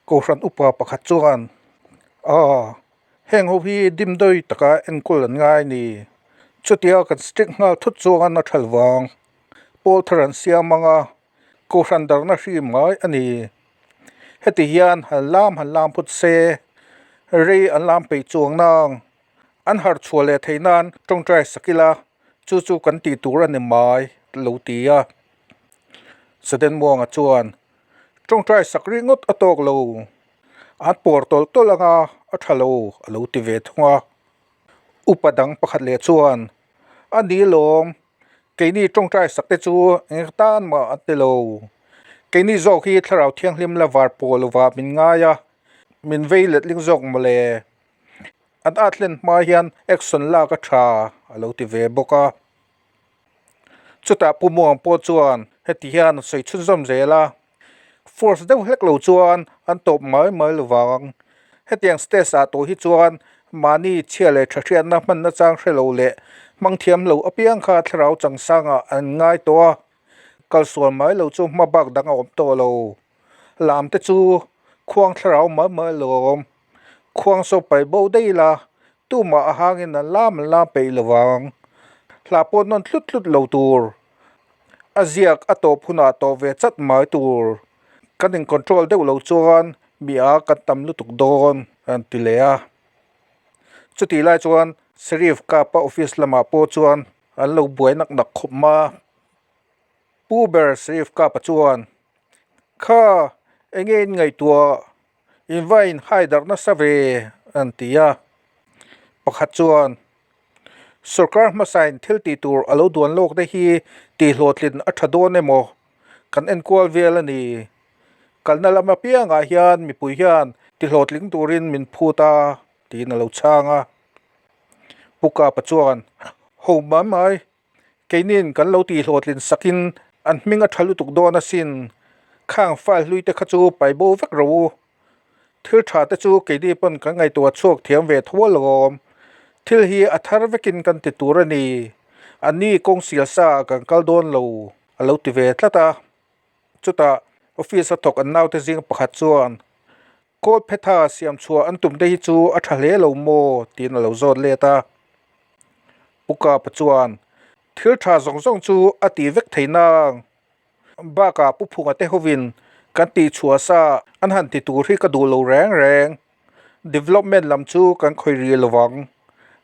Kohhran upa pakhat chuan, Aw, heng ho hi dimdawi taka enkawl an ngai a ni. Chutia kan strict nghal thut chuan a thal vang. Pawl thar an siam ang a, kohhran darhna hri mai a ni. Heti hian han lam han lam phawt se, rei an lam peih chuang nang. An harh chhuah leh theih nan tawngtai sak ila, chu chu kan tih tur a ni mai, lo ti a. Sudden Muanga chuan, Tawngtai sak ringawt a tawk lo, an pawr tawlh tawlh anga a tha lo, a lo ti ve thung a. Upa dang pakhat leh chuan, A ni lawm, keini tawngtai sak te chu eng tan mah an ti lo. Keini zawk hi thlarau thianghlim la var pawh lovah min ngai a, min vei letling zawk mawle. An at hlen hma hian action lak a tha a lo ti ve bawk a. Chutah Pu Muang pawh chuan heti hian a sawi chhunzawm zel a, Force deuh hlek lo chuan an tawp mai mai lo vang. Hetiang stage ah tawh hi chuan mahni chhia leh tha hriatna hmanna chang hre lo leh hmang thiam lo apiang kha thlarau changsangah an ngai tawh a, kalsual mai lo chu hma bak dang a awm tawh lo. Lam te chu khuang thlarau mai mai lo a awm. Khuang saw paih bo daih ila tumah a hangin an lam an lam peih lo vang. Hla pawh nawn tlut tlut lo tur. A ziak a tawp hunah tawh ve chat mai tur. Kan in control deuh lo chuan mi a kan tam lutuk dawn a an ti leh a. Chutih lai chuan Sheriff Kapa office lamah pawh chuan an lo buai nak nak khawp ma. Pu ber Sheriff Kapa chuan, Kha enge in ngaihtuah In va in hai darh nasa ve an ti a. Pakhat chuan sorkar hmasain thil tih tur a lo duan lawk te hi tih hlawhtlin a tha dawn emaw kan enkual vel a ni. Kalna lam apiangah hian mipui hian ti hlawhtling turin min phut a tiin a lo chhang a. Pu Kapa chuan ho mai mai Keinin kan lo tihhlawhtlin sakin an hming a tha lutuk dawn asin. Khang file hlui te kha chu pai bo vek ro u. Thil tha te chu keini pawn kan ngaihtuah chhuak thiam ve tho alawm. Thil hi a thar vekin kan ti tur a ni. Anni kawng sial sa ah kan kal dawn lo a lo ti ve tlat a. Chutah office a thawk an naute zing pakhat chuan Kawl phetha siam chhuah an tum te hi chu a tha hle lo maw? tiin a lo zawt let a. Pu Kapa chuan, Thil tha zawng zawng chu a ti vek thei nang. Bakah Pu Phunga te hovin kan tih chhuah sa an han ti tur hi ka duh lo reng reng. Development lam chu kan khawi rih lo vang.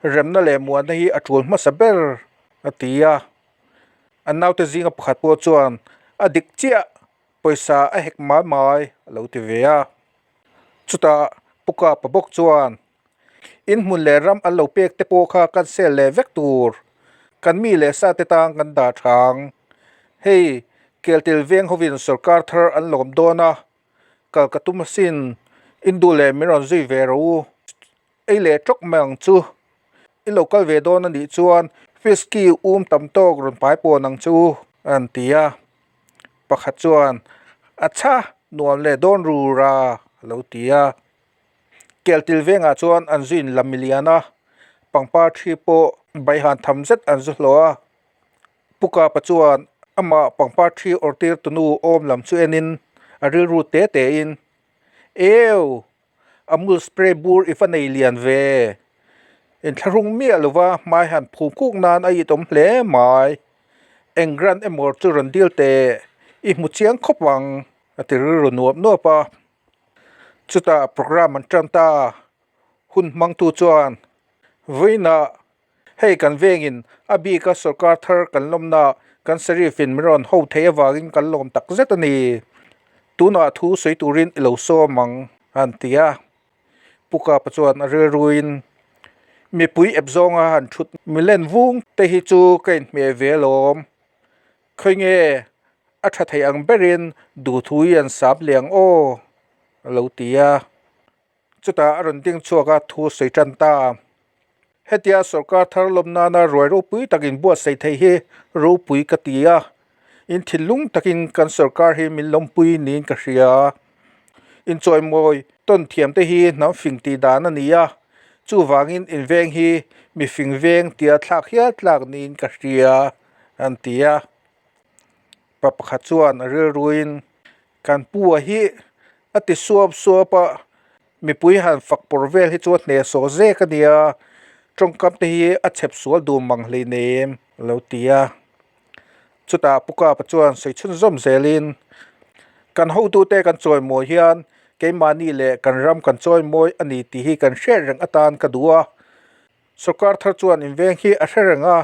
Remna leh muanna hi a tul hmasa ber, a ti a. An naute zinga pakhat pawh chuan, A dik chiah, Pawisa a hek mai mai a lo ti ve a. Chutah Pu Kapa bawk chuan, In hmun leh ram an lo pek te pawh kha kan sel leh vek tur. Kan mi leh sa te tang kan dah tha ang. Hei, Keltil veng hovin sorkar thar an lawm dawn a, kal ka tum asin, in duh leh min rawn zui ve rawh u. Ei leh tawk mai ang chu. I lo kal ve dawn a nih chuan whisky um tam tawk rawn pai pawn ang chu a rawn ti a. Pakhat chuan, Acha, nuam leh dawn rur a, a lo ti a. Keltil vengah chuan an zu in la milian a, pangpar thi pawh baihan tham zet an zu hlawh a. Pu Kapa chuan amah pangpar thi awrh tir tunu awm lam chu enin a rilru te tein, Eww! Amul spray bur i va nei lian ve. Inthlahrung miah lova hmai han phum kuk nan a itawm hle mai. Eng grant emaw chu rawn dil teh i hmu chiang khawp ang a ti rilru nuap nuap a. Chutah program an tan ta. Hun hmangtu chuan vawiinah Hei kan vengin a bika sorkar thar kan lawmna kan Sheriff in min rawn ho theih avangin kan lawm tak zet a ni. Tunah thu sawi turin i lo sawm ang a han ti a. Pu Kapa chuan a rilruin mipui ep zawnga han thut milen vung te hi chu ka inhmeh ve alawm. Khawi nge a tha thei ang berin duhthu hi an sap leh ang aw a lo ti a. Chutah a rawn ding chhuak a, thu sawi tan ta. Hetia sorkar thar lawm nana ruai ropui tak inbuatsaih theih hi ropui ka ti a, in thinlung takin kan sorkar hi min lawmpui niin ka hria. Inchawimawi tawn thiam te hi hnam fing tih dan a ni a, chuvangin inveng hi mi fing veng tia thlak hial tlak niin ka hria, an ti a. Pa pakhat chuan a rilruin, Kan pu-a hi. A ti suap suap a, mipui han fak pawr vel hi chu a hnehsawh zek a nia, tawngkam te hi a chhep sual dun mang hleinem a lo ti a. Chutah Pu Kapa chuan sawi chhunzawm zelin, Kan hotute kan chawimawi hian keimahni leh kan ram kan chawimawi a ni tih hi kan hriat reng atan ka duh a. Sorkar thar chuan inveng hi a hre reng a,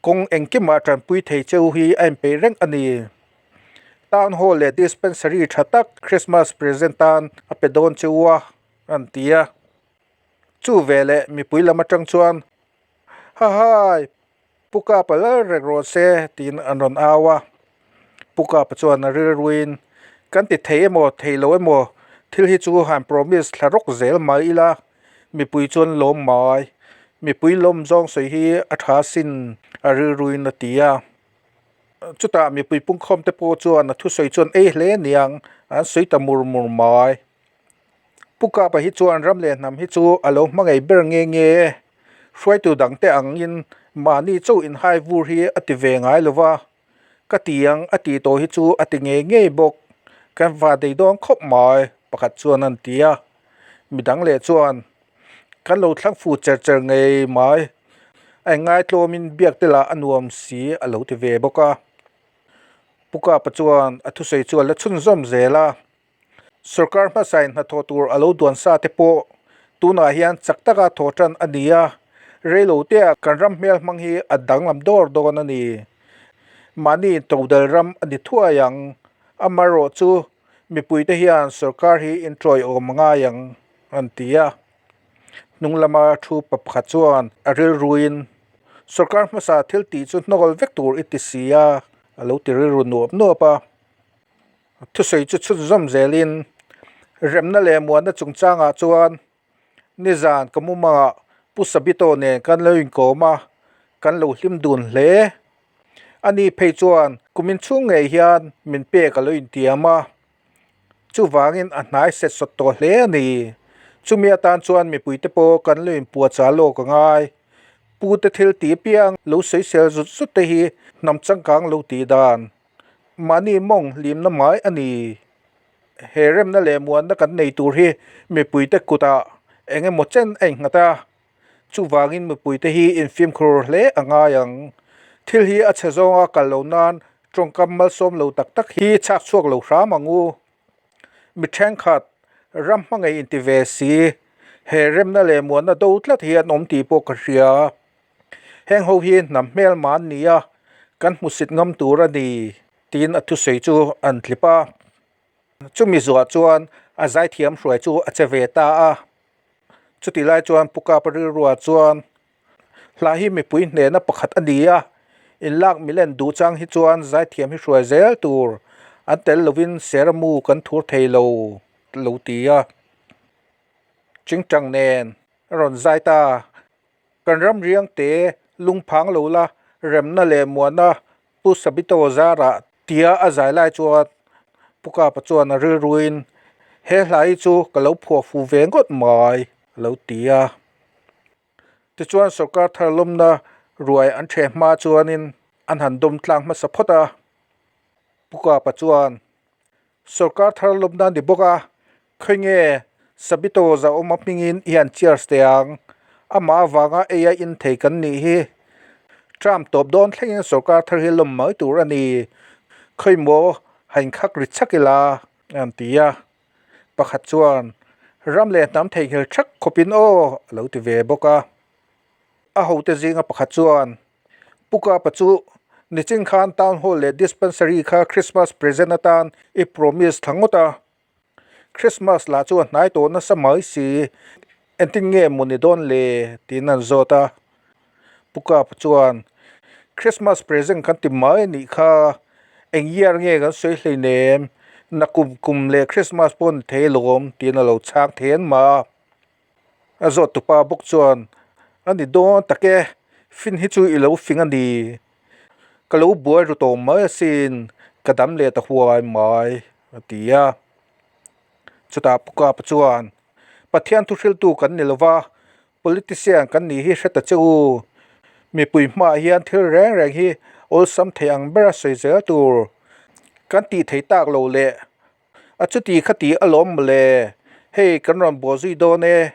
kawng engkimah tanpui thei cheu hi a inpeih reng a ni. Town Hall leh Dispensary tha tak Christmas present tan a pe dawn cheu a, an ti a. Chu veleh mipui lam atang chuan, Hahai! Pu Kapa lal reng rawh se tiin an rawn au a. Pu Kapa chuan a rilruin, Kan ti thei emaw thei lo emaw thil hi chu han promise thla rawk zel mai ila, mipui chuan lawm mai, mipui lawm zawng sawi hi a tha sin a rilruin a ti a. Chutah mipui pungkhawm te pawh chuan a thusawi chuan ei hle niang an sawi ta mur mur mai. Pu Kapa hi chuan ram leh hnam hi chu a lo hma ngei ber nge nge e. Hruaitu dangte angin mahni chauh inhai vur hi a ti ve ngai lo va, ka ti ang a tih tawh hi chu a ti ngei ngei bawk. Kan va dei dawn khawp mai, pakhat chuan an ti a. Midang leh chuan kan lo thlang fu cher cher ngei mai, a inngaitlawmin biak te lah a nuam si a lo ti ve bawk a. Pu Kapa chuan a thusawi chu a la chhunzawm zel a. Sorkar hmasain hnathawh tur a lo duan sa te pawh tunah hian chak taka thaw tan a ni a, reilotea kan ram hmel hmang hi a danglam dawr dawn a ni. Mahni todal ram a ni thuai ang, amaherawh chu mipuite hian sorkar hi inṭawiawm a ngai ang, an ti a. Hnung lama thu pa pakhat chuan a rilruin, Sorkar hmasa thil tih chu hnawl vek tur i ti si a, a lo ti rilru nuap nuap a. Thusawi chu chhunzawm zelin remna leh muanna chungchangah chuan nizan ka mumangah Pu Sabito nen kan lo inkawm a, kan lo hlim dun hle. Ani phei chuan kumin chhung ngei hian min pek a lo intiam a, chuvangin a hnai set sawt tawh hle a ni. Chumi atan chuan mipuite pawh kan lo inpuahchah lawk a ngai. Pute thil tih apiang lo sawisel zut zut te hi hnam changkang lo tih dan. Mahni mawng hlimna mai a ni. He remna leh muanna kan nei tur hi mipuite kutah eng emaw chen a innghat a, chuvangin mipuite hi infimkhur hle a ngai ang. Thil hi a chhe zawnga kal lo nan tawngkam malsawm lo tak tak hi chhak chhuak lo hram ang u. Mi thenkhat ram hmangaih inti ve si, he remna leh muanna do tlat hi an awm tih pawh ka hria. Heng ho hi hnam hmel mah an ni a, kan hmusit ngam tur a ni tiin a thusawi chu an tlip a. Chumi zuah chuan a zaithiam hruai chu a che ve ta a. Chutih lai chuan Pu Kapa rilruah chuan hla hi mipui hnehna pakhat a ni a, inlak milen duh chang hi chuan zaithiam hi hruai zel tur an tel lovin seramu kan thur thei lo lo ti a. Chingchang nen a rawn zai ta. Kan ram riangte lungphang lo la remna leh muana Pu Sabito zarah tia a zai lai chuan Pu Kapa chuan a rilruin he hla hi chu ka lo phuah fu ve ngawt mai a lo ti a. Tichuan sorkar thar lawmna ruai an ṭheh hma chuanin an han dawm tlang hmasa phawt a. Pu Kapa chuan sorkar thar lawmna ni bawk a, Khawi nge Sabito zahawma hmingin i han cheers teh ang? Amah avanga ei a in thei kan nih hi. Term tawp dawn thlengin sorkar thar hi lawm mai tur a ni. Khawi maw ha inkhak ri chak ila? an ti a. Pakhat chuan, Ram leh hnam theihnghilh thak khawpin aw a lo ti ve bawk a. A hote zinga pakhat chuan, Pu Kapa chu nichin khan Town Hall leh Dispensary kha Christmas present atan i promise thla ngawt a. Christmas lah chu a hnai tawh nasa mai si, engtin nge maw ni dawn le? tiin an zawt a. Pu Kapa chuan, Christmas present kan ti mai a nih kha, eng year nge kan sawi hleinem, nakum kum leh Christmas pawh ni thei alawm, tiin a lo chhang thei an mah a. A zawt tupa bawk chuan, A ni dawn tak e, fin hi chu i lo fing a ni. Ka lo buai ru tawh mai asin, ka dam leh ta huai mai, a ti a. Chutah Pu Kapa chuan, Pathian thuhriltu kan ni lova, politician kan nih hi hre ta che u. Mipui hmaah hian thil reng reng hi awlsam thei ang bera sawi zel tur kan tih thei tak lo leh. A chuti khati alawm mawle, hei kan rawn buah zui dawn e,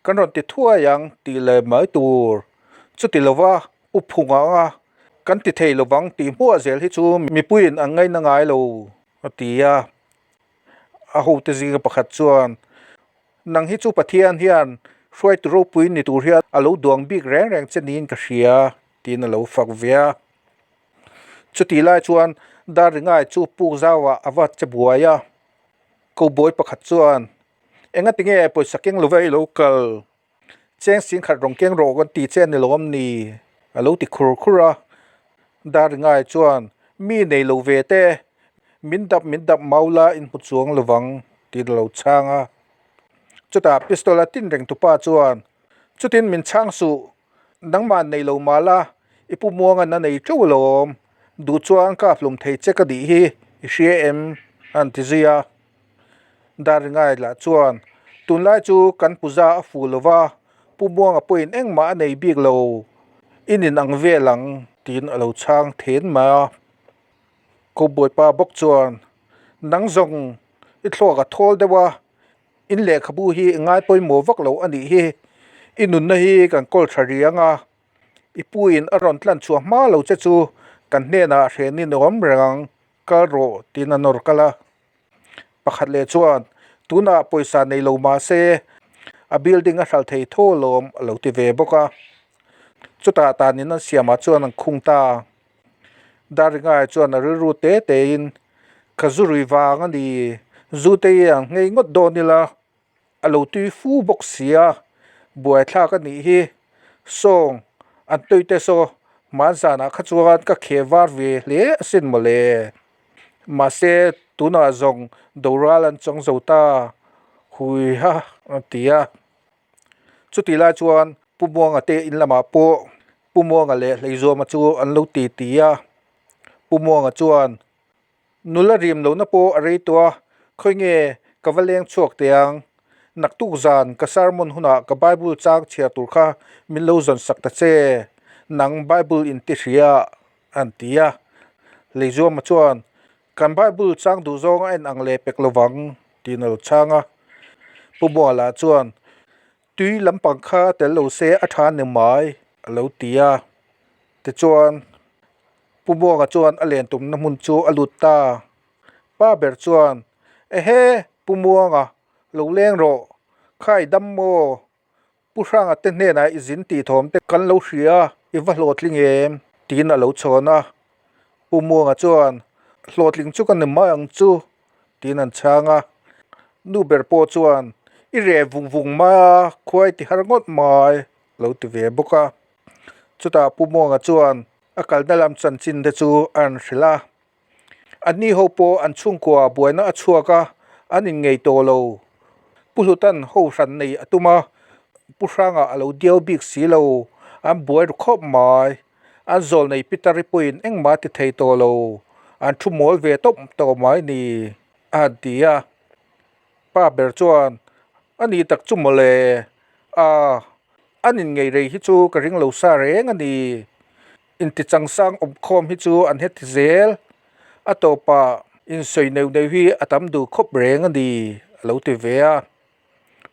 kan rawn ti thuai ang tih leh mai tur. Chuti lova pu phung ang a, kan ti thei lovang tih hmuah zel hi chu mipuiin an ngaina ngai lo, a ti a. A hote zinga pakhat chuan, Nang hi chu Pathian hian hruaitu ropui ni tur hian a lo duang bik reng reng che niin ka hria, tiin a lo fak ve a. Chutih lai chuan Darringai chu puk zauah a va che buai a, Cowboy pakhat chuan, Engati nge pawisa keng lo ve i lo kal? Cheng singkhat rawn keng rawh kan ti che a ni lo am ni? a lo ti khur khur a. Darringai chuan, Mi nei lo ve te, min dap min dap mau la in hmu chuang lo vang, tiin a lo chhang a. Chutah pistol a tin reng tupa chuan, Chutin min chhang suh, Nangmah nei lo mah la, i pu muangan a nei teuh alawm. Duh chuan ka hlum thei che ka dih hi i hria em? a han ti zui a. Daringai lah chuan, Tunlai chu kan puza a fuh lo va, pu muanga pawhin engmah a nei bik lo, i nin ang vel ang, tiin a lo chhang then mai a. Cowboy pa bawk chuan, Nang zawng i thluak a thawl deuh a, In lehkhabu hi i ngai pawimawh vak lo a nih hi. I nunna hi kan kawl tha riang a, i puiin a rawn tlan chhuah hma lo che chu kan hnenah hrenin i awm reng ang, kal rawh tiin a nawr kal a. Pakhat leh chuan, Tunah pawisa nei lo mah se a building a hralh thei tho alawm a lo ti ve bawk a. Chutah tanin an siamah chuan an khung ta. Daringai chuan a rilru te tein, Ka zu rui vang a ni, zu te hi ang nghei ngawt dawn ila, a lo tui fu bawk sia, buaithlak a nih hi. Sawng, an tui te saw, hmanzanah kha chuan ka kheh var ve hle asin mawle. Mahse, tunah zawng doral an chawng zo ta, hui ha a ti a. Chutih lai chuan Pu Muanga te in lamah pawh Pu Muanga leh Hleizuama chu an lo ti ti a. Pu Muanga chuan, Nula rim lohna pawh a rei tawh a, khawi nge ka va leng chhuak teh ang? Naktuk zan ka sermon hunah ka Bible chang chhiar tur kha min lo zawn sak ta che, nang Bible in ti hria an ti a. Hleizuama chuan, Kan Bible chang duh zawng a en ang leh pek lo vang, tiin a lo chhang a. Pu Muala chuan, Tui lampang kha tel lo se a tha ni mai, a lo ti a. Tichuan, Pu Muanga chuan a len tumna hmun chu a lut ta. Pa ber chuan, Ehe, Pu Muanga, lo leng rawh, khai dam maw? Pu Hranga te hnenah i zin tih thawm te kan lo hria, i va hlawhtling em? tiin a lo chhawn a. Pu Muanga chuan, Hlawhtling chu ka ni mai ang chu, tiin an chhang a. Nu ber pawh chuan, I reh vung vung mai a, khuai ti har ngawt mai, a lo ti ve bawk a. Chutah Pu Muanga chuan a kalna lam chanchin te chu a rawn hrilh a. Anni ho pawh an chhungkua buaina a chhuak a, an inngei tawh lo. Pu Hlutan ho hran nei a tum a, Pu Hranga a lo diau bik si lo, an buai ru khawp mai. An zawl nei Peter-i pawhin engmah a ti thei tawh lo, an thu mawl ve tawp tawh mai ni, a han ti a. Pa ber chuan, A ni tak chu mawle, a, an inngei rei hi chu ka ring lo sa reng a ni. Intichangsang awmkhawm hi chu an heti zel, a tawpah insawi neuh neuh hi a tam duh khawp reng a ni, a lo ti ve a.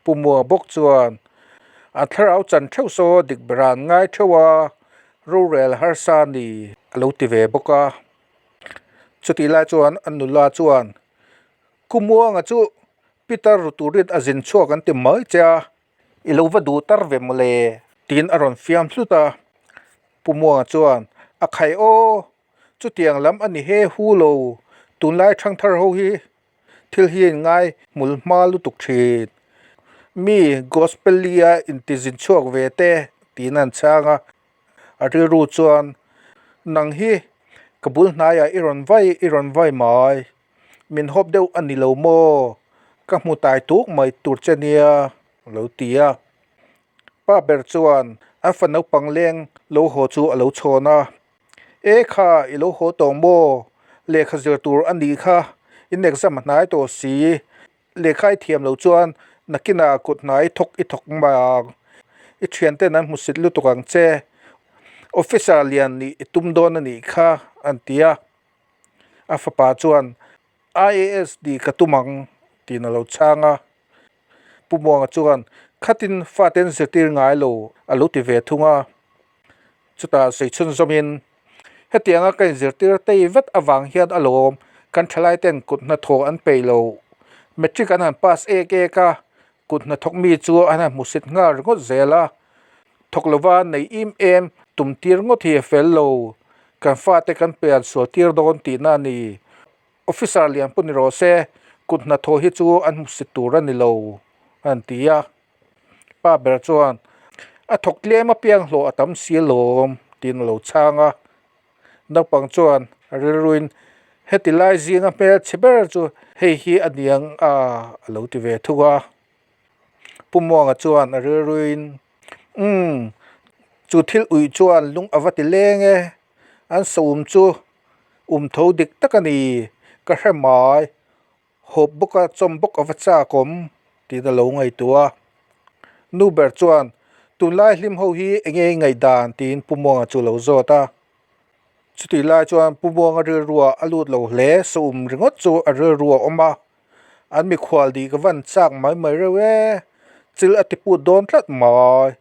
Pu Mua bawk chuan, An thlarau chan theuh saw dik berah an ngai theuh a, rorel harsa a ni, a lo ti ve bawk a. Chutih lai chuan a nula chuan, Ku Muanga chu Peter ru turin a zin chhuak an ti mai che a, I lo va duh tar ve mawle, tiin a rawn fiam hlut a. Pu Muanga chuan, A khai aw, chutiang lam a ni he hu lo, tunlai thangthar ho hi thil hi in ngai hmul hma lutuk thin. Mi Gospel-i a intizin chhuak ve te, tiin an chhang a. A rilru chuan, Nang hi ka bul hnaiah i rawn vai i rawn vai mai. Min hawp deuh a ni lo maw? Ka hmu tai tuk mai tur che nia, a lo ti a. Pa ber chuan a fa naupang leng lo haw chu a lo chhawn a, E kha, i lo haw tawh maw? Lehkha zir tur a nih kha, in exam a hnai tawh si. Lehkha i thiam lo chuan nakinah kut hnai thawk i thawk mai ang. I thianten an hmusit lutuk ang che. Officer lian nih i tum dawn a nih kha, an ti a. A fapa chuan, IAS nih ka tum ang, tiin a lo chhang a. Pu Muanga chuan, Khatin fate an zirtir ngai lo, a lo ti ve thung a. Chutah sawi chhunzawmin, Hetianga ka inzirtir tei vet avang hian alawm kan thalaiten kut hnathawh an peih lo. Matric an han pass ek ek a, kut hnathawk mi chu an han hmusit nghal ringawt zel a. Thawk lova nei im em tum tir ngawt hi a fel lo. Kan fate kan pian sual tir dawn tihna a ni. Officer lian pawh ni rawh se, kut hnathawh hi chu an hmusit tur a ni lo, a han ti a. Pa ber chuan, A thawk tlem apiang hlawh a tam si alawm, tiin a lo chhang a. Naupang chuan a rilruin, Heti lai zinga hmel chhe ber chu hei hi a niang a, a lo ti ve thung a. Pu Muanga chuan a rilruin, Umm, chu thil uih chuan lung a va ti leng e, an saum chu um tho dik tak a ni, ka hre mai. Hawp bawka chawm bawk a va chak awm tiin a lo ngaihtuah a. Nu ber chuan, Tunlai hlim ho hi eng nge i ngaihdan? tiin Pu Muanga chu a lo zawt a. Chutih lai chuan Pu Muanga rilruah a lut lo hle, saum ringawt chu a rilru a awm a. An mikhual dih ka van chak mai mai reuh e, chil a ti put dawn tlat mai.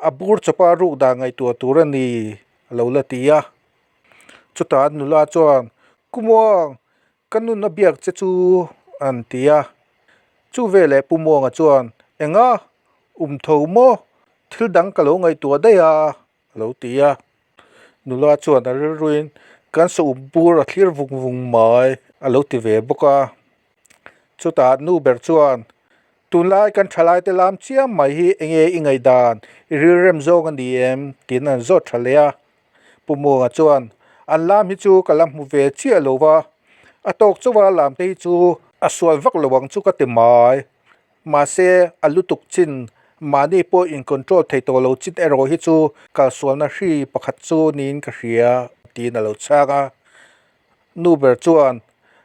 A bur chawpa ruk dan ngaihtuah tur a ni, a lo la ti a. Chutah nula chuan, Ku Muang, Ka nun a biak che chu an ti a. Chu veleh Pu Muanga chuan, Enga? Um tho maw? Thil dang ka lo ngaihtuah daih a, a lo ti a. Nula chuan a rilruin, Kan saum bur a thlir vung vung mai, a lo ti ve bawk a. Chutah nu ber chuan, Tunlai kan thalaite lam chiam mai hi enge i ngaihdan, i rilrem zawng a ni em? tiin an zawt tha leh a. Pu Muanga chuan, An lam hi chu ka la hmu ve chiah lo va, a tawk chauha lam te hi chu a sual vak lo ang chu ka ti mai. Mahse, a lutuk chin, mahni pawh in control thei tawh lo chin erawh hi chu kalsualna hri pakhat chu niin ka hria, tiin a lo chhang a. Nu ber chuan,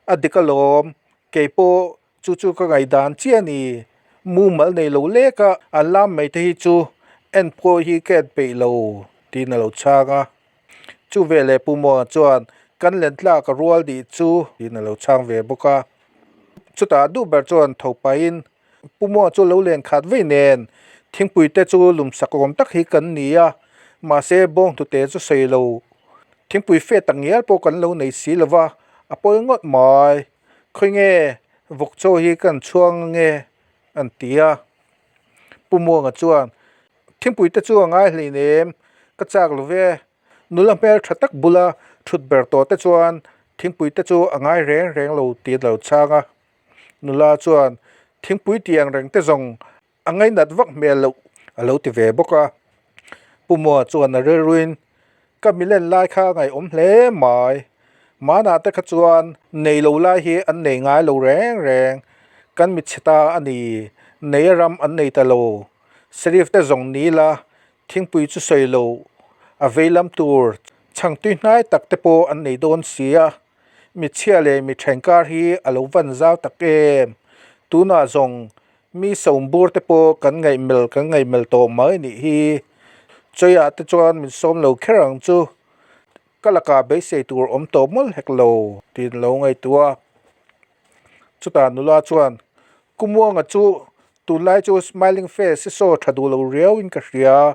A dik alawm, kei pawh Chu chu ka ngaihdan chiah a ni. Mumal nei lo lek a, an lam mai te hi chu en pawh hi ka en peih lo tiin a lo chhang a. Chu veleh Pu Muanga chuan kan len tlak a rual nih chu tiin a lo chhang ve bawk a. Chutah duh ber chuan tho pahin Pu Muanga chu lo len khat vei nen thingpui te chu lumsak awm tak hi kan ni a, mahse bawnghnute chu sawi lo. Thingpui fe tak ngial pawh kan lo nei si lo va, a pawi ngawt mai. Khawi nge vawk chaw hi kan chhuang ange an ti a. Pu Muanga chuan, Thingpui te chu a ngai hleinem, ka chak lo ve. Nula hmel tha tak bula thut ber tawh te chuan thingpui te chu a ngai reng reng lo tih a lo chhang a. Nula chuan, Thingpui tih ang reng te zawng a ngainat vak hmel loh a lo ti ve bawk a. Pu Mua chuan a rilruin, Ka milen lai kha a ngaihawm hle mai. Manah te kha chuan nei lo lai hi an nei ngai lo reng reng. Kan mitchhe ta a ni, nei a ram an nei ta lo. Sheriff te zawng ni la, thingpui chu sawi lo, a vei lam tur chhang tui hnai tak te pawh an nei dawn si a. Mitchhia leh mithen kar hi a lo van zau tak em. Tunah zawng Mi sawmbur te pawh kan ngaihmel kan ngaihmel tawh mai nih hi. Chawiah te chuan min sawm lo kher ang chu. Ka lakah beisei tur awm tawh mawlh hek lo tiin lo ngaihtuah a. Chutah nula chuan, Kumuanga chu tunlai chu smiling face i saw tha duh lo riau in ka hria.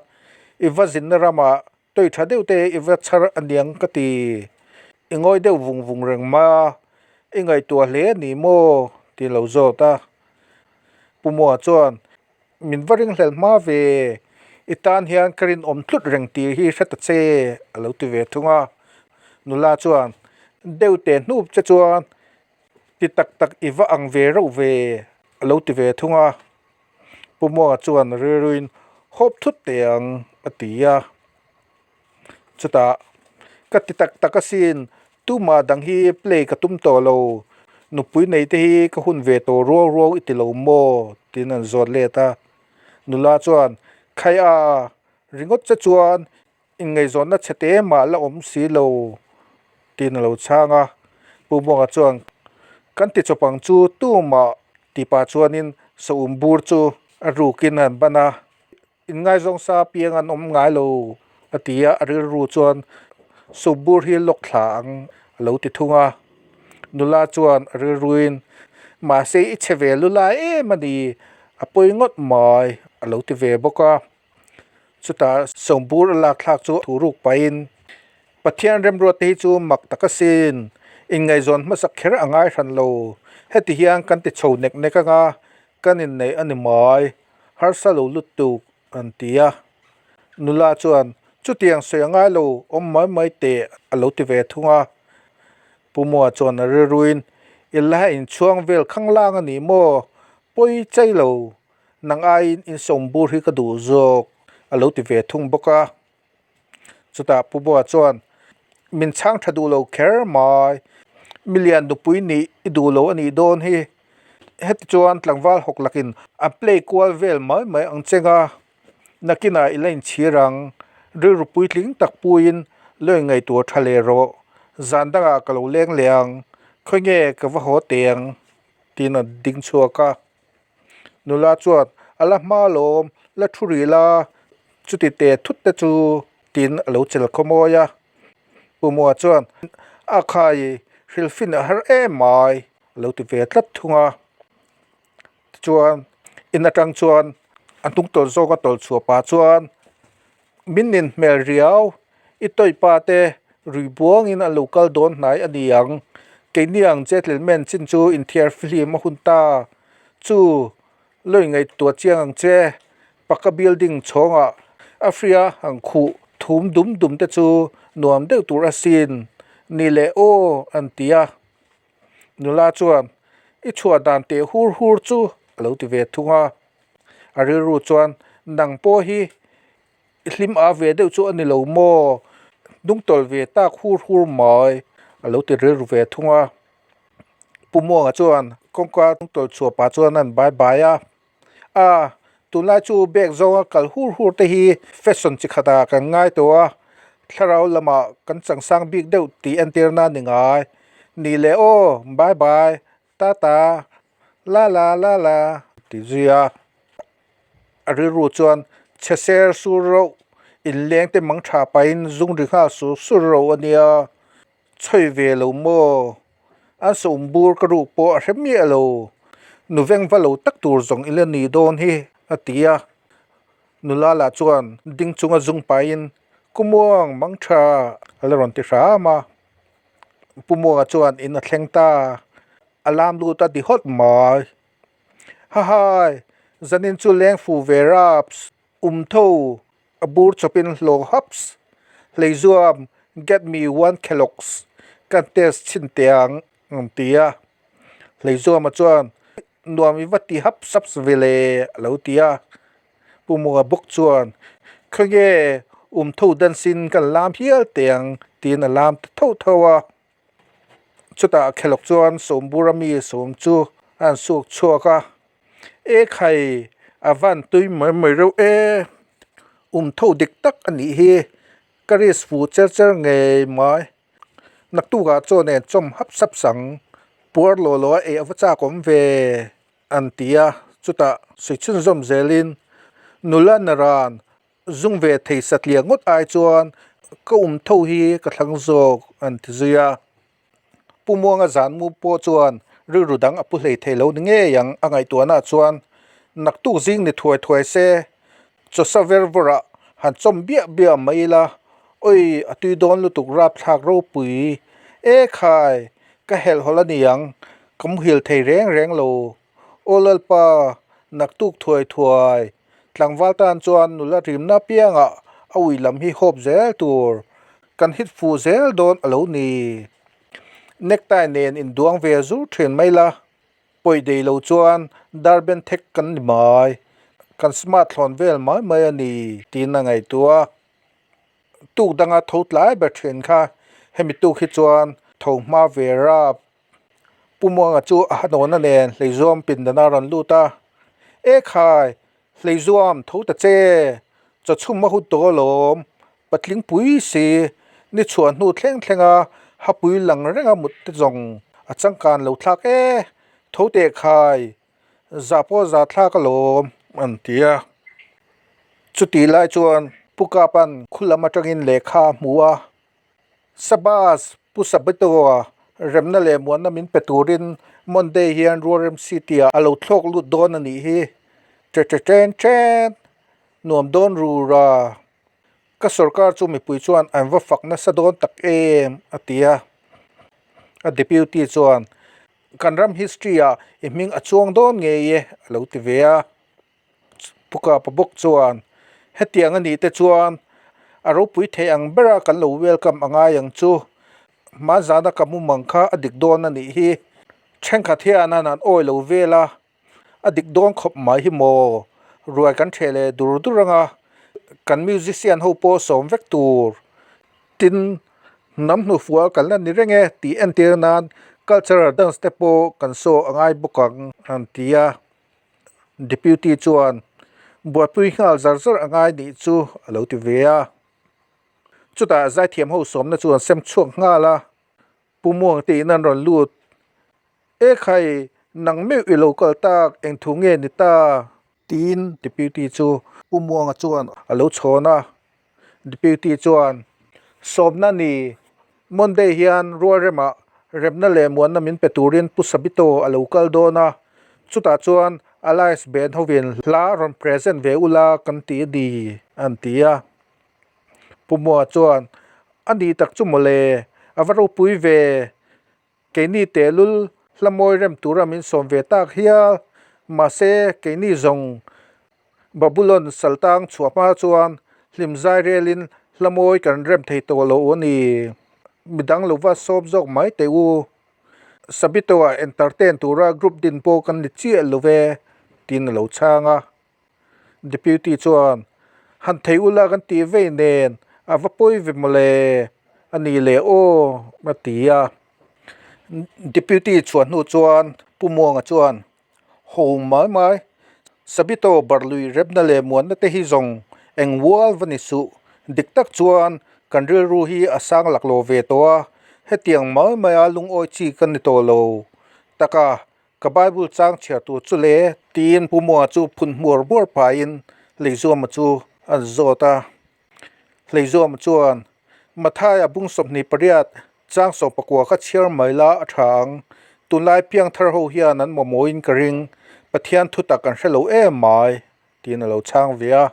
I va zinna ramah Tui tha deuh te i va chhar a niang ka ti. I ngawi deuh vung vung reng mai a, i ngaihtuah hle a ni maw? tih lo zawt a. Pu Mua chuan, Min va ringhlel hma ve, i tan hian ka rinawm tlut reng tih hi hre ta che, a lo ti ve thung a. Nula chuan, Deuh teh hnup che chuan ti tak tak i va ang ve reuh ve, a lo ti ve thung a. Pu Muanga chuan rilruin hawp thut teh ang a ti a. Chutah, Ka ti tak tak asin, tumah dang hi play ka tum tawh lo, nupui nei te hi ka hun ve tawh ruau ruau i ti lo maw? tiin an zawt let a. Nula chuan, Khai a, ringawt che chuan Inngaihzawnna chhe te mah la awm si lo tiin a lo chhang a. Pu Muanga chuan, Kan ti chawp ang chu tumah tih pah chuanin saum bur chu a rukin an ban a, inngaizawng sa piang an awm ngai lo a ti a, a rilru chuan saum bur hi lawk thla ang a lo ti thung a. Nula chuan a rilruin, Mahse i chhe ve lulai em a ni, a pawi ngawt mai, a lo ti ve bawk a. Chutah Sawmbur a lak thlak chu thu ruk pahin, Pathian remruat te hi chu mak tak asin, inngaihzawn hmasak kher a ngai hran lo. Heti hian kan ti chho nek nek anga kan inneih a ni mai, harsa lo lut tuk an ti a. Nula chuan, Chutiang sawi a ngai lo, awm mai mai teh a lo ti ve thung a. Pu Mua chuan a rilruin, I la inchhuang vel khanglang a ni maw? Pawi chai lo, nang aiin insawm bur hi ka duh zawk a lo ti ve thung bawk a. Chutah Pu Bua chuan, Min chhang tha duh lo kher mai, milian nupui nih i duh lo a nih dawn hi. Heti chuan tlangval hawk lakin a play kual vel mai mai ang cheng a, nakinah i la inchhir ang, rilru puitling tak puiin lo ingaihtuah tha leh rawh, zan dangah ka lo leng leh ang, khawnge ka va haw teh ang tiin a ding chhuak a. Nula chuan a la hma lawm, la thu rih la, chuti teh thut te chu tiin a lo chel khawmawi a. Pu Mua chuan a khai hrilhfin a har em mai a lo ti ve tlat thung a. Tichuan in atang chuan a hnung tawlh zawk a tawlh chhuah pah chuan min nin hmel riau i tawih pa te rui buangin an lo kal dawn hnai a ni ang keini ang gentleman chin chu inthiar fihlim a hun ta chu lo ingaihtuah chiang ang che paka building chhawngah a hria ang khuh thum dum dum te chu nuam deuh tur asin ni leh aw an ti a. Nula chuan i chhuah dan teh hur hur chu a lo ti ve thung a, a rilru chuan nang pawh hi i hlim a ve deuh chu a ni lo maw, hnung tawlh ve tak hur hur mai a lo ti rilru ve thung a. Pu Muanga chuan kawngka hnung tawlh chhuah pah chuan a han bai bai a, A, tunlai chu bag zawnga kal hur hur te hi fashion chi khatah kan ngai tawh a, thlarau lamah kan changsang bik deuh tih entirna a ni ngai. Ni leh aw, bye bye, ta ta, la la la la ti zui a. A rilru chuan chhe ser sur reuh, inleng te mang tha pahin zung ri nghal sur sur reuh a nia. Chhawi ve lo maw? An sawm bur ka ruk pawh a hre miah lo. Nu veng va lo tak tur zawng ila ni dawn hi, a ti a. Nula lah chuan ding chunga zung pahin, Ku Muang, mang tha, a la rawn ti hram a. Pu Muanga chuan in a thleng ta, a lam lut a di hawt mai. Hahai, zanin chu leng fu ve raps, um tho, A bur chawpin hlawh haps, Hleizuam, get me one Kellogg's, kan test chhin teh ang, an ti a. Hleizuama chuan, Nuam i va ti haps haps ve le, a lo ti a. Pu Munga bawk chuan, Khawnge, um tho dansin kan lam hial teh ang, tiin a lam ta tho tho a. Chutah Kellogg chuan Sawmbura mi sawm chu a han suk chhuak a, E khai, a van tui mai mai reuh e, um tho dik tak a nih hi, ka risk fu cher cher ngei mai, naktukah chaw nen chawm hap sap sang, puar law law a ei a va chak awm ve, an ti a, chutah sawi chhunzawm zelin nula naran Zung ve thei satliah ngawt ai chuan ka um tho hi ka thlang zawk an ti zui a. Pu Muanga zan mu pawh chuan rilru dang a pu hlei thei lo ni ngei ang a ngaihtuahna chuan naktuk zing ni thuai thuai se chawsa ver vawrah han chawm biah biah mai ila awi a tui dawn lutuk rapthlak ropui e khai ka helhhawlh a ni ang ka muhil thei reng reng lo. Aw Lalpa, naktuk thuai thuai, tlangval tan chuan nula rimna piangah a ui lam hi hawp zel tur, kan hit fuh zel dawn a lo ni. Necktie nen induang ve zur thin mai la, pawi dei lo chuan dar ben thek kan ni mai, kan smart thlawn vel mai mai a ni tiin a ngaihtuah a. Tuk danga tho tlai ber thin kha hemi tuk hi chuan tho hma ve rap. Pu Muanga chu a hanawna nen Hleizuam pindan a rawn lut a, E khai, Hleizuam tho ta che, chaw chhum a hun tawh alawm, patling pui si, ni chhuah hnu thleng thleng a hapui lang reng a mut te zawng a changkan lo thlak e, tho teh khai, zah pawh zah thlak alawm an ti a. Chutih lai chuan Pu Kapa'n khu lam atangin lehkha a hmu a, Sabas, Pu Sabitoa. Remna leh muanna min pe turin Monday hian Rualrem City ah a lo thlawk lut dawn a nih hi. Che che chen chen. Nuam dawn rur a. Ka sorkar chu mipui chuan an va fak nasa dawn tak em, a ti a. A deputy chuan, Kan ram history ah i hming a chuang dawn ngei e, a lo ti ve a. Pu Kapa bawk chuan, Hetiang a nih te chuan a ropui thei ang bera kan lo welcome a ngai ang chu. Hmanzana ka mumang kha a dik dawn a nih hi. Thenkhat hian an han awi lo vel a, a dik dawn khawp mai hi maw? Ruai kan ṭheh leh dur dur ang a, kan musician ho pawh sawm vek tur. Tin, hnam hnufual kan la ni reng e tih entir nan cultural dance te pawh kan saw a ngai bawk ang, an ti a. Deputy chuan buaipui nghal zar zar a ngai nih chu a lo ti ve a. Chutah zaithiam ho sawmna chu an sem chhuak nghal a, Pu Muang tiin an rawn lut. E khai, nang meuh i lo kal tak, eng thu nge ni ta? Tiin Deputy chu Pu Muanga chuan a lo chhawn a. Deputy chuan, Sawmna ni, Monday hian Rualremah remna leh muanna min pe turin Pu Sabito a lo kal dawn a, chutah chuan Alliance Band hovin hla rawn present ve ula kan ti a ni, an ti a. Pu Mua chuan, A ni tak chu mawle, a va ropui ve. Keini tehlul hla mawi rem tura min sawm ve tak hial. Mahse, keini zawng Babulon saltang chhuah hma chuan hlim zai relin hla mawi kan rem thei tawh lo a ni. Midang lova sawm zawk mai teh u. Sabitoa entertain tura group din pawh kan ni chiah lo ve, tiin a lo chhang a. Deputy chuan, Han thei ula kan tih vei nen a va pawi ve mawle a ni leh aw a ti a. Deputy chhuah hnu chuan Pu Muanga chuan, Ho mai mai, Sabito barlui remna leh muanna te hi zawng eng ual va ni suh, dik tak chuan kan rilru hi a sang laklawh ve tawh a, hetiang mai maia lungawi chi ka ni tawh lo taka Ka Bible chang chhiar tur chu le tiin Pu Muanga chu phun hmuar hmuar phaiin Hleizuama chu a zawt a. Hleizuama chuan, Mathaia bung 28 chang 19 kha chhiar mai la a tha ang. Tunlai piangthar ho hian an mamawhin ka ring, Pathian thutak an hre lo em mai, tiin a lo chhang ve a.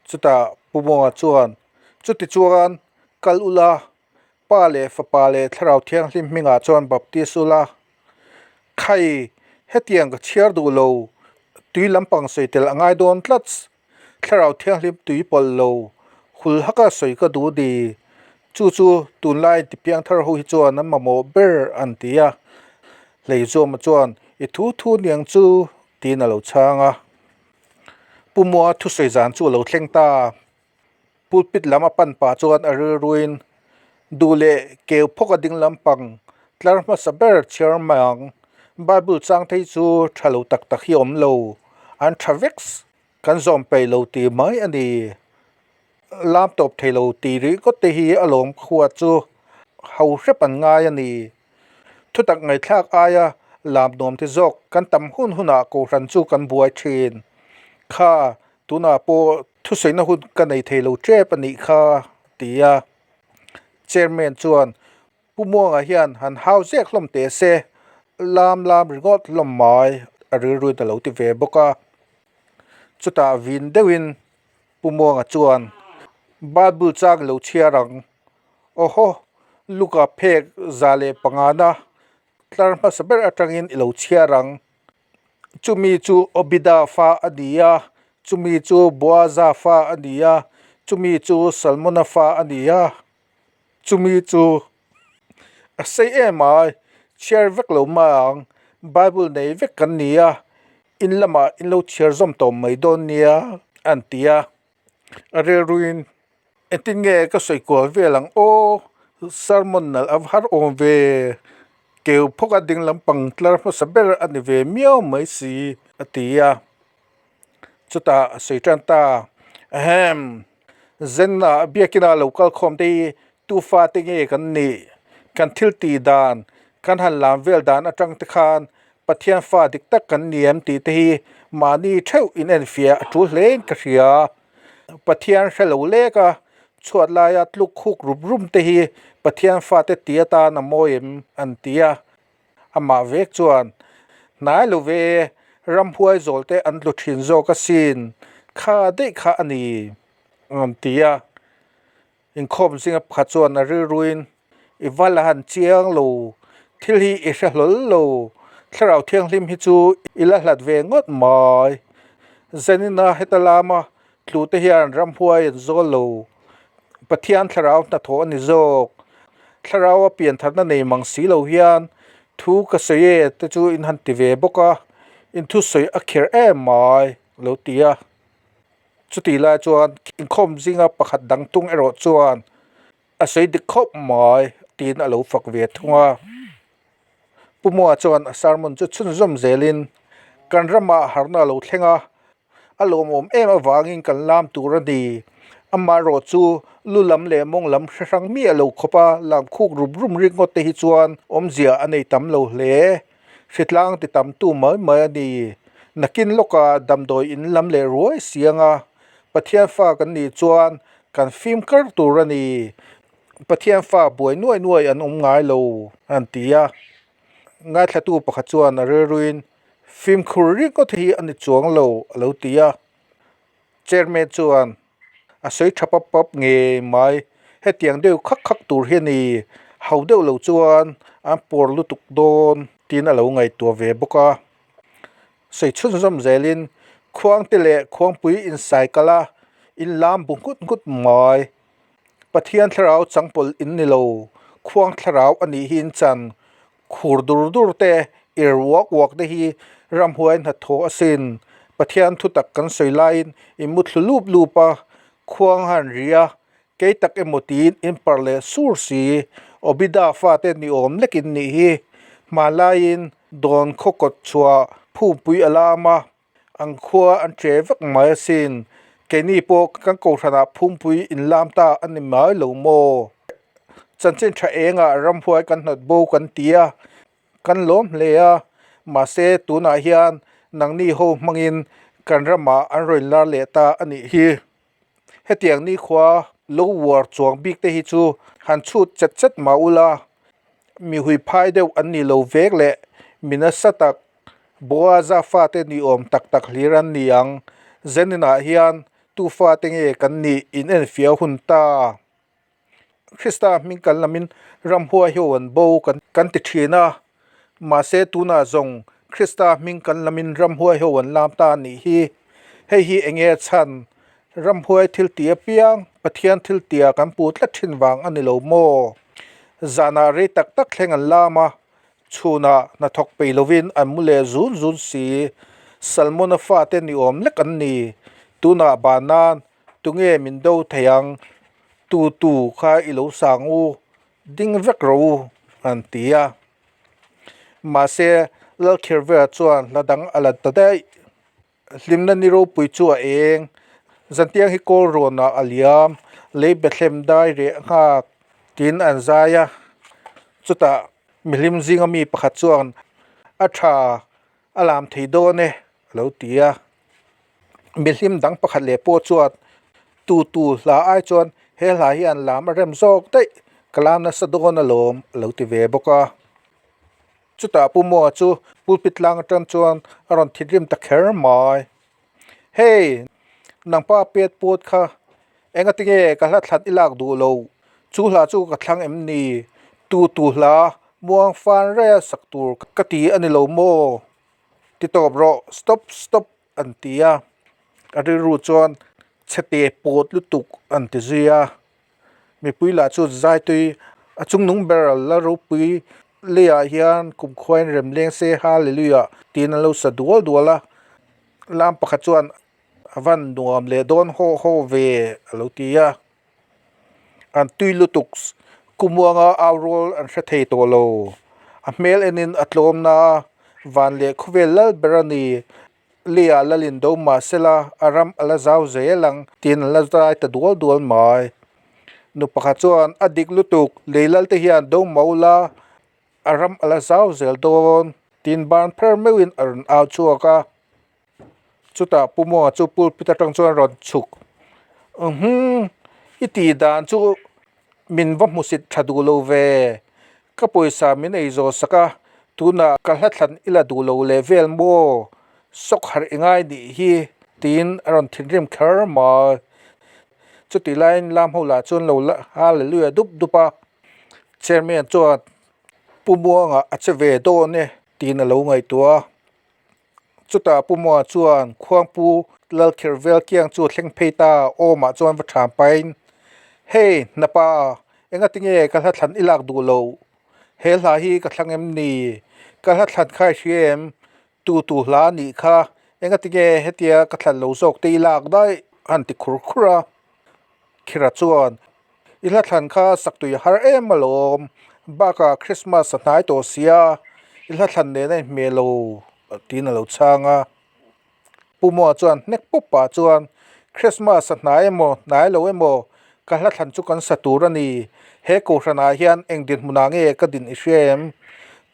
Chutah Pu Muanga chuan, Chutichuan kal ula, Pa leh Fapa leh Thlarau Thianghlim hmingah chuan baptis ula, Khai, hetiang ka chhiar duh lo, tui lampang sawi tel a ngai dawn tlats, Thlarau Thianghlim tui pawlh lo, hul haka sawi ka duh ni, chu chu tunlai tipiang thar ho hi chuan an mamawh ber an ti a. Hleizuama chuan, I thu thu niang chu, tiin a lo chhang a. Pu Mua thusawi zan chu a lo thleng ta. Pulpit lam a pan pah chuan a rilruin duh leh keu phawk a ding lampang tlar hmasa ber chhiar mai ang. Bible chang thei chu tha lo tak tak hi a awm lo, an tha vek kan zawm peih lo tih mai a ni. Lam tawp thei lo tih rih ngawt te hi a lawm khua chu ho hrep an ngai a ni. Thutak ngaihthlak aia lam nuam te zawk kan tam hun hunah kohhran chu kan buai thin. Kha Tunah pawh thusawiina hun ka nei thei lo tep a nih kha, ti a. Chairman chuan, Pu Muanga hian han hau zek hlawm teh se, lam lam ringawt hlawm mai a rilruin a lo ti ve bawk a. Chutah vin deuhin Pu Muanga chuan, Bible chang lo chhiar ang. Awhaw, Luka phek 105 na tlar hmasa ber atangin i lo chhiar ang. Chumi chu Obida fa a ni a, chumi chu Boaza fa a ni a, chumi chu Salmona fa a ni a, chumi chu a sei em ai, chhiar vek lo mai ang, Bible nei vek kan ni a, in lamah in lo chhiar zawm tawh mai dawn nia an ti a. A rilruin engtin nge ka sawi kual vel ang aw, sermon nalh a va har awm ve, keu phawk a ding lampang tlar hmasa ber a ni ve miau mai si a ti a, chutah a sawi tan ta, ahem zenna biakina lo kal khawm te hi tufa te nge kan nih, kan thil tih dan, kan han lam vel dan atang te khan Pathian fa dik tak kan ni em tih te hi mahni theuh in enfiah a tul hle in ka hria. Pathian hre lo lek a, chhuat laia tluk khuk rup rum te hi Pathian fate ti atan a mawi em? an ti a. Amah vek chuan, Hnai lo ve, ramhuai zawl te an tlu thin zawk asin, kha daih kha a ni, an ti a. Inkhawm zinga pakhat chuan a rilruin, I va la han chiang lo, thil hi i hre hlawl lo, thlarau thianghlim hi chu i la hlat ve ngawt mai. Zanina heta lama tlu te hian ramhuai an zawl lo, Pathian thlarau hnathawh a ni zawk. Thlarau a piantharna nei mang si lo hian thu ka sawi e te chu in han ti ve bawk a, in thusawi a kher em mai lo ti a. Chutih lai chuan inkhawm zinga pakhat dang tung erawh chuan a sawi dik khawp mai tiin a lo fak ve thung a. Pu Mua chuan a sermon chu chhunzawm zelin kan ramah harna a lo thleng a, a lawmawm em avangin kan lam tur a ni. Amaherawh chu lu lam leh mawng lam hre hrang miah lo khawpa lam khuk rum rum ringawt te hi chuan awmzia a nei tam lo hle. Hritlang ti tam tu mai mai a ni. Nakin lawkah damdawi in lam leh ruai siang a, Pathian fa kan nih chuan kan fim kar tur a ni. Pathian fa buai nuai nuai an awm ngai lo an ti a. Ngaithlatu pakhat chuan a rilruin fimkhur ringawt hi a ni chuang lo a lo ti a. Chairman chuan a sawi tha pap pap ngei mai, hetiang deuh khak khak tur hi a ni, ho deuh lo chuan an pawr lutuk dawn tiin a lo ngaihtuah ve bawk a. Sawi chhunzawm zelin khuangte leh khuangpui insai kalh a, in lam bu nghut nghut mai. Pathian thlarau changpawlh in ni lo, khuang thlarau a nih hi in chan Khur dur dur te, ir uak uak te hi ramhuai hnathawh asin. Pathian thutak kan sawi laiin i mu thlu lup lup a, khuang han ri a, kei tak emaw tiin in parh leh sur si. Obida fate ni awm lekin nih hi. Hmanlaiin dawn khaw kawt chhuah phumpui a lam a, an khua an che vek mai asin. Keini pawh kan kohhranah phumpui in lam ta a ni mai lo maw? Chanchin tha engah ramhuai kan hnawt bo kan ti a, kan lawm hle a, mahse tunah hian nangni ho hmangin kan ramah an rawn lar leh ta a nih hi. Hetiang nikhua lo uar chuang bik te hi chu han chhut chet chet mah ula, mi hui phai deuh an ni lo vek leh mi nasa tak Boaza fate ni awm tak tak hlir an ni ang. Zeninah hian tu fate nge kan nih in enfiah hun ta? Krista hming kan lamin ramhuai ho an bo kan ti thin a, mahse tunah zawng Krista hming kan lamin ramhuai ho an lam ta a nih hi. Hei hi eng nge a chhan? Ramhuai thil tih apiang Pathian thil tihah kan pu tlat thin vang a ni lo maw? Zanah rei tak tak thleng an lam a, chhunah hnathawk peih lovin an mu leh zun zun si. Salmona fate ni awm lek an ni. Tunah ban nan Tunge min do thei ang? Tu tu kha i lo sang u, ding vek rawh u, an ti a. Mahse, Lalkhirvela chuan hla dang a la ta daih. Hlimna ni ropui chu a eng. Zantiang hi kawl rawnah a liam, lei Bethlehem dai reh nghak tiin an zai a. Chutah mihlim zinga mi pakhat chuan, A tha, a lam thei dawn e, a lo ti a. Mihlim dang pakhat leh pawh chuan tu tu hla ai chuan he hla hian lam a rem zawk daih ka lam nasa dawn alawm a lo ti ve bawk a. Chutah Pu Maw chu pulpit tlang atang chuan a rawn thitrim ta kher mai. Hey! Nangpa pet pawt kha engati nge ka hla thlan i lak duh lo? Chu hla chu ka thlang em ni? Tu tu hla muang fan rei a sak tur ka ti a ni lo maw? Ti tawp rawh, stop stop an ti a, a rilru chuan chhe te pawt lutuk an ti zui a, mipui lah chu zai tui a chungnung ber la ropui leiah hian kumkhuain rem leng se hallelujah tiin an lo sa dual dual a, lam pakhat chuan a van nuam leh dawn haw haw ve a lo ti a. An tui lutuk kumuanga au rual an hre thei tawh lo. A hmel enin a tlawmna a, van leh khawvel lal ber a ni. Leiah lalin do mah sela a ram a la zau zel ang tiin an la zai ta dual dual mai. Nu pakhat chuan a dik lutuk, lei lal te hian do mah ula a ram a la zau zel dawn tiin ban pher meuhin a rawn au chhuak a. Chutah Pu Muanga chu pulpit atang chuan rawn chhuk, Uhmm, i tih dan chu Min va hmusit tha duh lo ve. Ka pawisa min ei zawh sak a, tunah ka hla thlan i la duh lo leh vel maw? Sawk harh i ngai nih hi, tiin a rawn thinrim kher mai. Chutih laiin lam ho lah chuan lo la hallelujah dup dup a. Chairman chuan Pu Muanga a che ve dawn e tiin a lo ngaihtuah a. Chutah Pu Muanga chuan Khuangpu Lalkherh vel kiang chu a thleng phei ta, awmah chuan va ṭham pahin, Hey, hnapa, engati nge ka hla thlan i lak duh loh? He hla hi ka thlang em ni? Ka hla thlan kha i hria em? Tu tu hla a nih kha, engati nge hetia ka thlan lo zawk te i lak daih? a han ti khur khur a. Khira chuan, I hla thlan kha sak tui har em alawm, bakah Christmas a hnai tawh sia, i hla thlan nen a inhmeh lo tiin a lo chhang a. Pu Moa chuan hnek pawp pah chuan, Christmas a hnai emaw hnai lo emaw ka hla thlan chu kan sa tur a ni, he kohhranah hian eng dinhmunah nge ka din i hria em?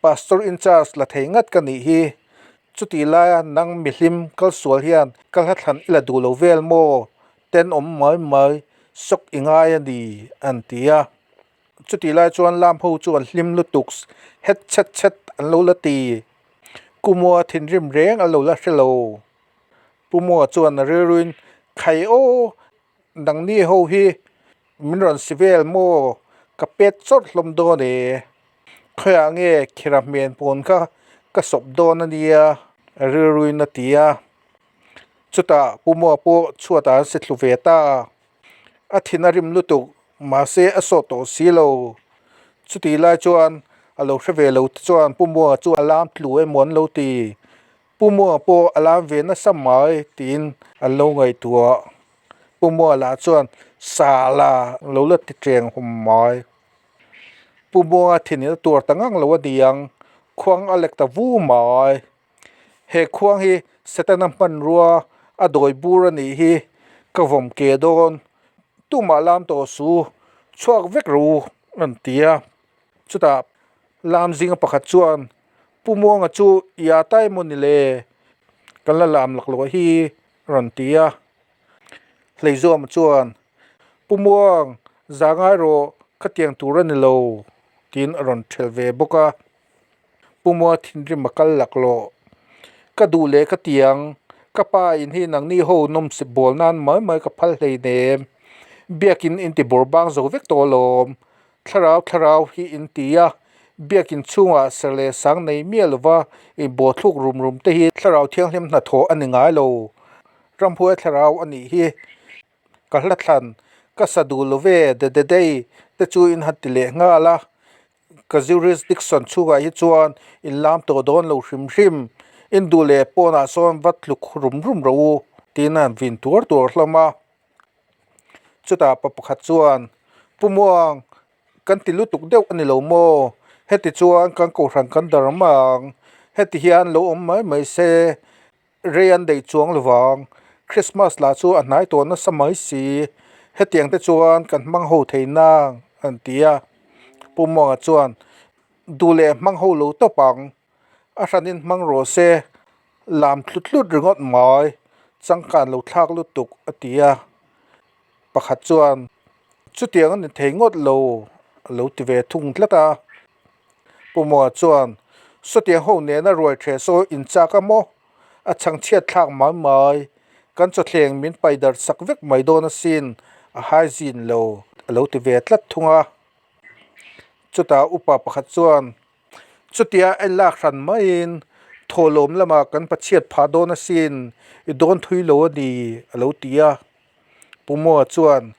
Pastor in charge la thei ngat ka nih hi, chutih laia nang mihlim kalsual hian ka hla thlan i la duh lo vel maw? Tenawm mai mai sawk i ngai a ni an ti a. Chutih lai chuan lam ho chu an hlim lutuk het chhet chhet an lo la ti. Kumua thinrim reng an lo la hre lo. Pumua chuan a rilruin Khai aw, nangni ho hi min rawn si vel maw? Ka pet chawt hlawm dawn e. Khawiah nge khira hmen pawn kha ka sawp dawn a nia a rilruin a ti a. Chutah Pu Moa pawh chhuatah an si thlu ve ta. A thin a rim lutuk, mahse a sawh tawh si lo. Chutih lai chuan a lo hre ve lo te chuan Pu Moa chu a lam tlu emaw an lo ti. Pu Moa pawh a lam ve nasa mai tiin an lo ngaihtuah. Pu Moa lah chuan sa la lo la ti teng hum mai. Pu Moa thin in a tuar ta ngang lo a ni ang, khuang a lek ta vu mai. He khuang hi Setana hmanrua a dawi bur a nih hi ka vawm ke dawn, tumah lam tawh su, chhuak vek rawh u an ti a. Chutah lam zinga pakhat chuan Pu Muanga chu i a ta emaw ni le? Kan la lam laklawh hi a rawn ti a. Hleizuama chuan Pu Muang, za ngai rawh, khatiang tur a ni lo tiin a rawn thelh ve bawk a. Pumua thinrim a kal laklawh. Ka duh leh ka ti ang, ka pa in hi nangni ho nawmsip bawl nan mai mai ka phal hleinem. Biakin in ti bawr bang zo vek tawh alawm. Thlarau thlarau hi in ti a, biakin chhungah ser leh sang nei miah lova in baw thluk rum rum te hi thlarau thianghlim hnathawh a ni ngai lo. Ramhuai thlarau a nih hi. Ka hla thlan, ka sa duh lo ve, de de dei te chu in han ti leh nghal a. Ka jurisdiction chhungah hi chuan in lam tawh dawn lo hrim hrim, in duh leh pawnah sawn va tluk rum rum rawh u tiin a han vin tuar tuar hlawm a. Chutah pa pakhat chuan, Pu Muang, kan ti lutuk deuh a ni lo maw? Heti chuan kan kohhran kan dar mai ang, heti hian lo awm mai mai se, Rei an daih chuang lovang, Christmas lah chu a hnai tawh nasa mai si, hetiang te chuan kan hmang ho thei nang an ti a. Pu Muanga chuan, Duh leh hmang ho lo tawp ang, a hranin hmang rawh se, lam tlut tlut ringawt mai, changkan lo thlak lutuk a ti a. Pakhat chuan, Chutiang a ni thei ngawt lo a lo ti ve thung tlat a. Pu Moa chuan, Sawtiang ho nena ruai ṭhe saw in chak a maw? A chhangchhiat thlak mai mai. Kan chawthleng min pai darh sak vek mai dawn asin, a hygiene lo a lo ti ve tlat thung a. Chutah upa pakhat chuan, Chutia a inlak hran maiin thawhlawm lamah kan pachhiat phah dawn asin, i dawn thui lo a ni, a lo ti a. Pu Moa chuan,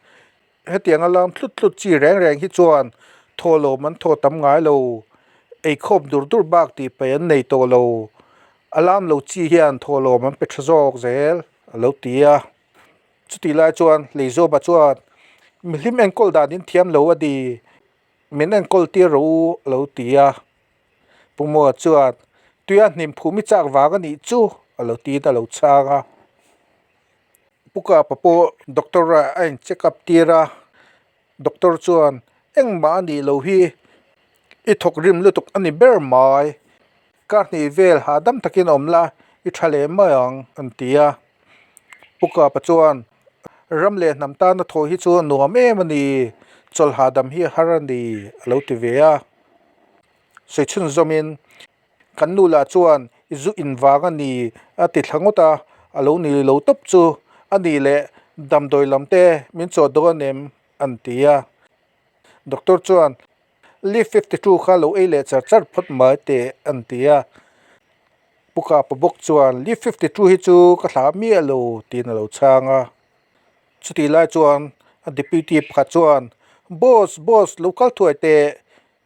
Hetianga lam tlut tlut chi reng reng hi chuan thawhlawm an thaw tam ngai lo, eikhawm dur dur bak tih paih an nei tawh lo. A lam lo chi hian thawhlawm an pe tha zawk zel a lo ti a. Chutih lai chuan Leizawma chuan, Mihlim enkawl dan in thiam lo a ni, min enkawl tir rawh u a lo ti a. Pu Moa chuan, Tuia hnim phum i chak vang a nih chu a lo tiin a lo chhang a. Pu Kapa pawh doctor ah a in check up tir a, doctor chuan engmah a nih loh hi i thawk rim lutuk a ni ber mai, kar hnih vel hahdam takin awm la i tha leh mai ang an ti a. Pu Kapa chuan ram leh hnam tana thawh hi chu a nuam em a ni, Chawlh hahdam hi a har a ni, a lo ti ve a. Sawi chhunzawmin, Kan nu lah chuan i zu in vang a ni a ti thla ngawt a, a lo ni lo tawp chu a ni leh damdawi lam te min chawh dawn em? an ti a. Doctor chuan Leaf 52 kha lo ei leh char char phawt mai teh an ti a. Pu Kapa bawk chuan Leaf 52 hi chu ka thlah miah lo tiin a lo chhang a. Chutih lai chuan a deputy pakhat chuan Boss, boss lo kal thuai teh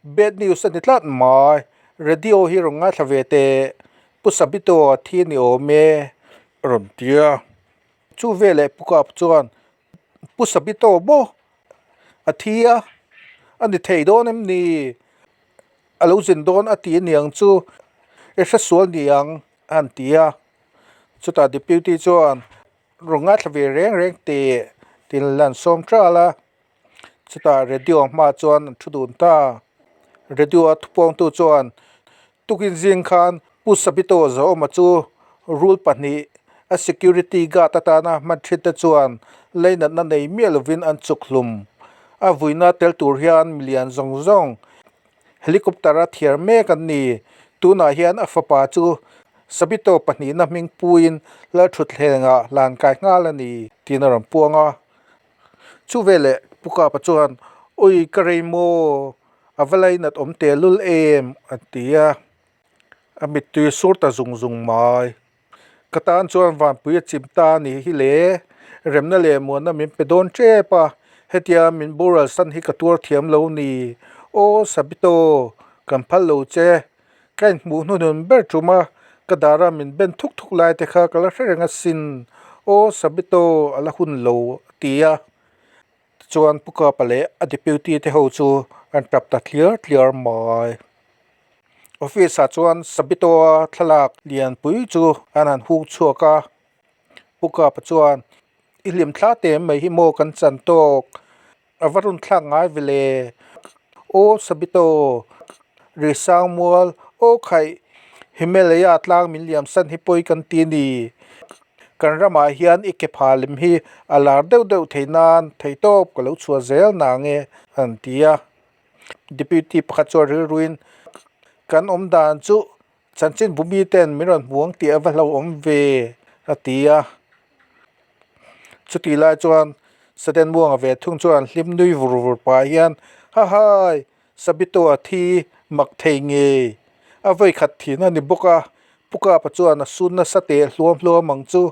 Bad news a ni tlat mai. Radio hi rawn ngaithla ve teh. Pu Sabito a thi ni awm e a rawn ti a. Chu veleh Pu Kap chuan Pu Sabito maw a thi a, a ni thei dawn em ni? A lo zin dawn a ti aniang chu i hresual niang a han ti a. Chutah Deputy chuan rawn ngaithla ve reng reng teh tiin lan sawm tral a. Chutah radio hmaah chuan an thu dun ta. Radio a thupuangtu chuan tukin zing khan Pu Sabito Zawma chu rul pahnih a security guard atana hman thin te chuan leinatna nei miah lovin an chuk hlum. A vuina tel tur hian milian zawng zawng helicopter a thiar mek an ni. Tunah hian a fapa chu Sabito pahnihna hming puiin Lalthutthlengah hlan kai nghal a ni tiin a rawn puang a. Chu veleh Pu Kapa chuan, Ui ka rei maw, a va lainat awm teh lul em? a ti a. A mittui sur ta zung zung mai. Ka tan chuan vanpui a chim ta a nih hi le, remna leh muanna min pe dawn tep a, hetia min boral san hi ka tuar thiam lo ni. Aw Sabito, kan phal lo che. Ka inhmuh hnunun ber tum a, ka dara min ben thuk thuk lai te kha ka la hre reng asin. Aw Sabito a la hun lo a ti a. Tichuan Pu Kapa leh a deputy te ho chu an tap ta tliar tliar mai. Office ah chuan Sabito-a thlalak lianpui chu an han hung chhuak a. Pu Kapa chuan i hlim thla te mai hi maw kan chan tawk. A va rawn thlak ngai ve le. Aw Sabito, Risang mual, aw khaih, Himalaya tlang min liam san hi pawi kan ti a ni. Kan ramah hian i ke pha lem hi a lar deuh deuh thei nan theihtawp ka lo chhuah zel nang e, an ti a. Deputy pakhat chuan rilruin, Kan awm dan chu Chanchin bumi ten min rawn hmuang tih a va hlauhawm ve a ti a. Chutih lai chuan Sudden Muanga ve thung chuan hlim nui vur vur pah hian Hahai! Sabito a thi mak thei ngei a vawi khat thin a ni bawk a, Pu Kapa chuan a sun nasa teh hluam hluam ang chu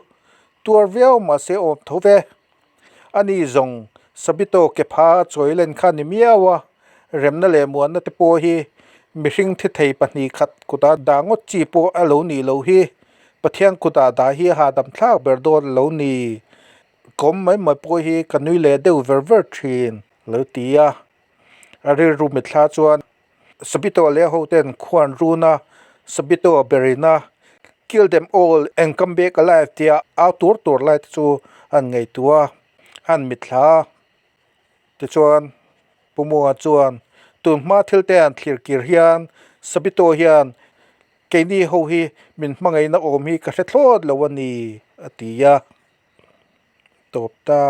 tuar viau mahse awm tho ve. Ani zawng Sabito kepha chawi len kha ni miau a, remna leh muanna te pawh hi mihring thi thei pahnih khat kutah dah ngawt chi pawh a lo nih loh hi. Pathian kutah dah hi a hahdam thlak ber dawn a lo ni. Kawm mai mai pawh hi ka nui leh deuh ver ver thin a lo ti a. A rilru mitthla chuan Sabito leh a hoten khuan run a, Sabito a berin a, Kill them all and come back alive tia au tur tur lai te chu an ngaihtuah a, an mitthla a. Tichuan, Pu Muanga chuan tun hma thil te an thlir kir hian Sabito hian keini ho hi min hmangaihna awm hi ka hre thlawt lo a ni, a ti a. Tawp ta.